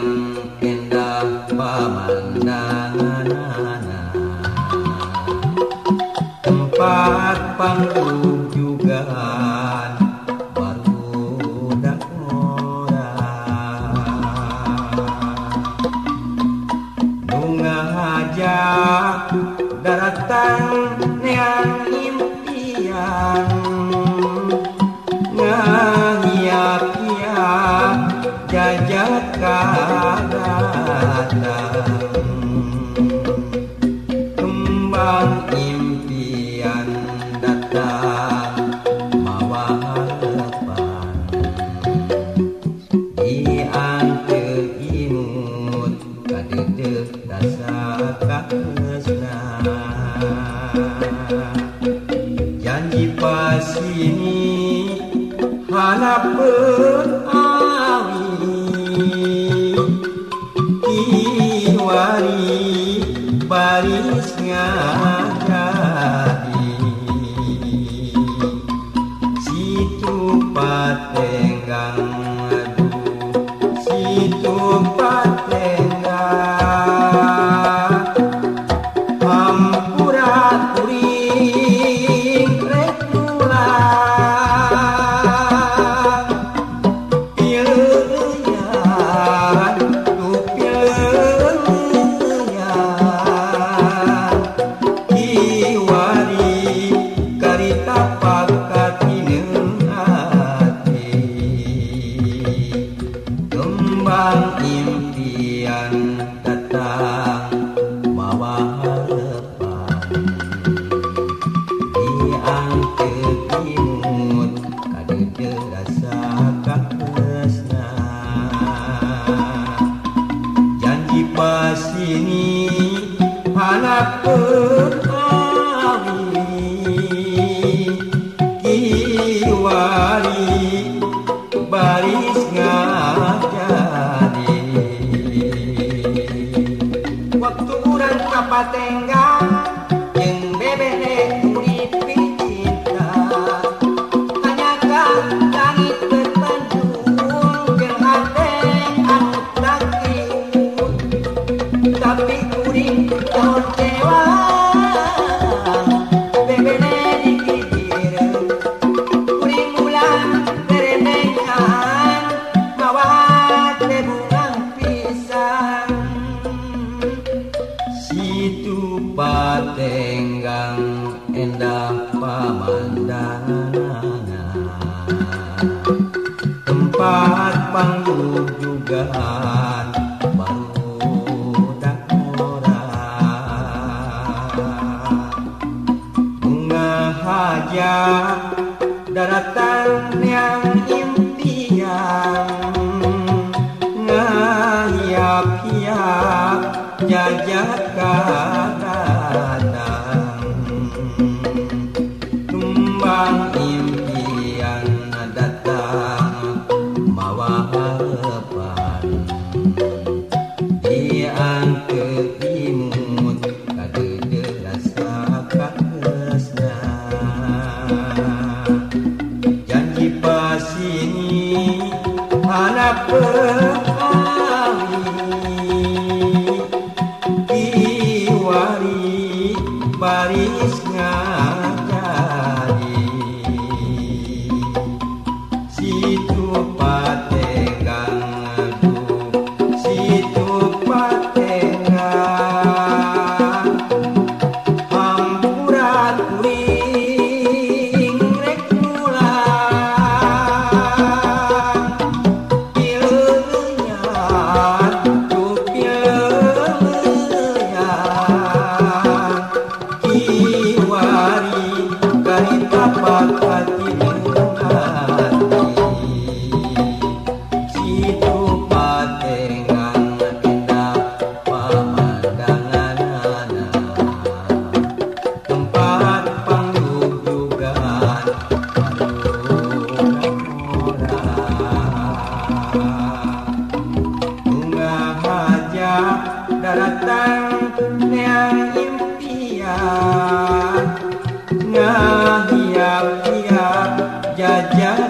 Patenggang endah pamandanganana, tempat panggung juga barudak ngora. Nu ngahaja daratan neang impian, ngahiap-hiap jajak kadatang. Kembang impian datang mawa harapan, dianteur imut kadeudeuh rasa katresna. Janji pasini hanapeun awi, kiwari baris ngajadi. Situ Patenggang aduh, situ Patenggang, hampura kuring rek pulang. Pileuyan duh pileuyan, kiwari karita pakatineung ati. Kembang impian datang mawa harapan, dianteur imut kadeudeuh rasa katresna. Janji pasini hanapeun awi, kiwari baris ngajadi. Waktu urang ka Patenggang jeung bebene uripi cinta, hanyakan langit berpandung jeung hate anu takiut. Tapi kuring kecewa, bebene dikidireun, kuring ulah beremengan mawa hate bungang pisan. Situ Patenggang endah pamandanganana, tempat panggung juga barudak ngora. Bunga haja daratan yang impian, ngahiap-hiap jajak kadatang. Kembang impian datang mawa harapan, dianteur imut kadeudeuh rasa katresna. Janji pasini hanapeun awi, kiwari baris ngajadi. Situ Patenggang aduh, situ Patenggang, hampura kuring rek pulang. Pileuyan duh pileuyan, kiwari karita pakatineung ati. Situ Patenggang endah pamandanganana, tempat panggung juga barudak ngora. Bunga haja daratan neang impian, ngahiap-hiap jajak.